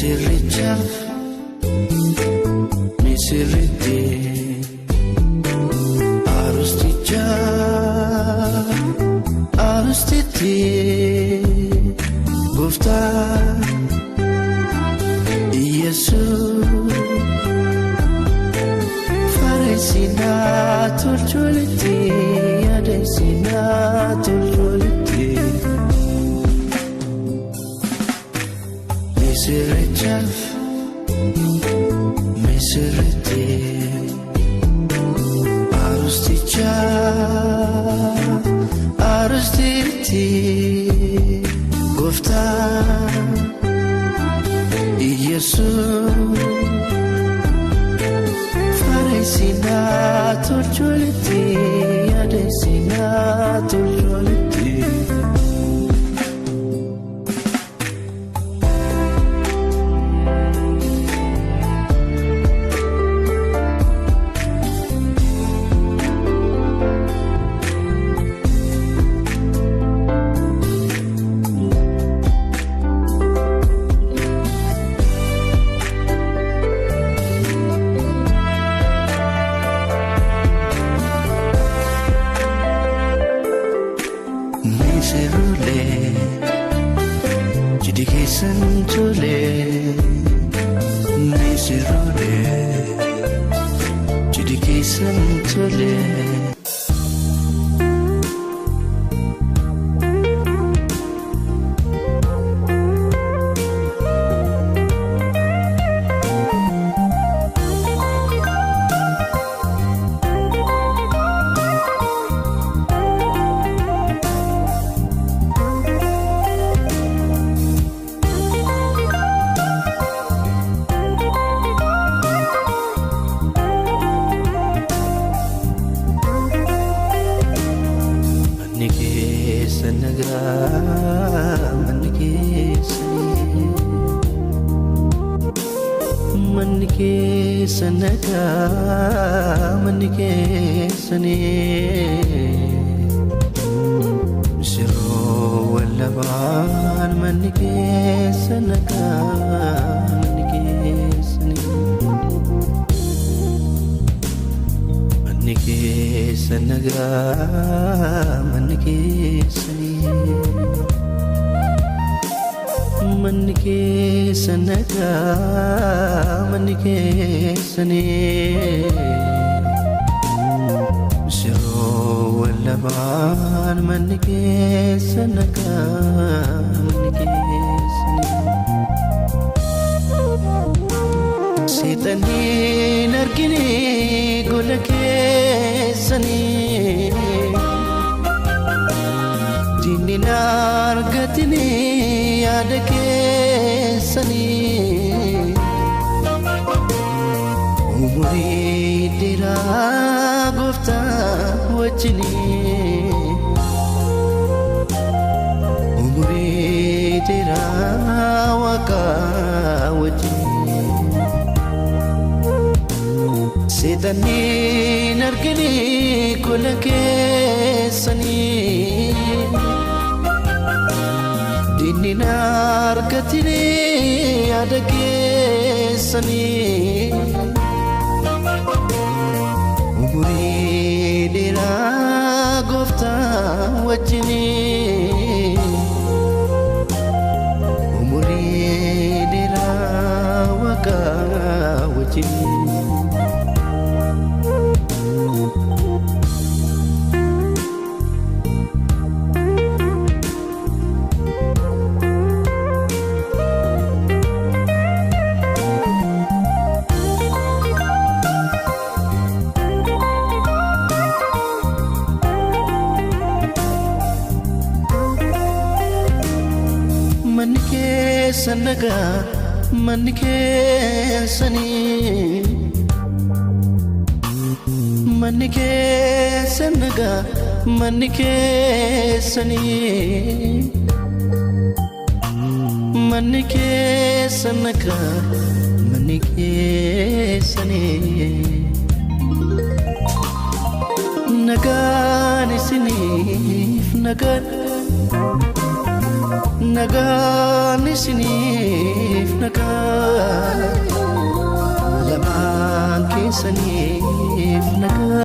Misirrichaaf misirritti arustichaaf arustitti gooftaa Yesuus fareessinaa tolcholitti yaadessinaa tolcholitti misirrichaaf misirritti arustichaaf arustitti gooftaa Yesuus fareessinaa tolcholitti yaadessinaa tolcholitti. Misirroolee jidhi keessan tolee misirroolee jidhi keessan tolee. Manni keessa nagaa manni keessanii manni keessa nagaa manni keessanii misirroowwan lamaan manni keessa nagaa manni keessanii. Manni keessa nagaa manni keessanii manni keessa nagaa manni keessanii misirroowwan lamaan manni keessa nagaa manni keessanii. Seexanniin argine gola keessanii diinni argatine yaada keessanii umurii dheeraa gooftaa wajjinii umurii dheeraa waaqaa wajjinii. Seexanniin argine gola keessanii diinni argatine yaada keessanii umurii dheeraa gooftaa wajjinii umurii dheeraa waaqaa wajjinii. Manni keessa nagaa manni keessanii manni keessa nagaa manni keessanii manni keessa nagaa manni keessanii nagaan isiniif nagaan. Nagaan isiniif nagaan. Lamaan keessaniif nagaa.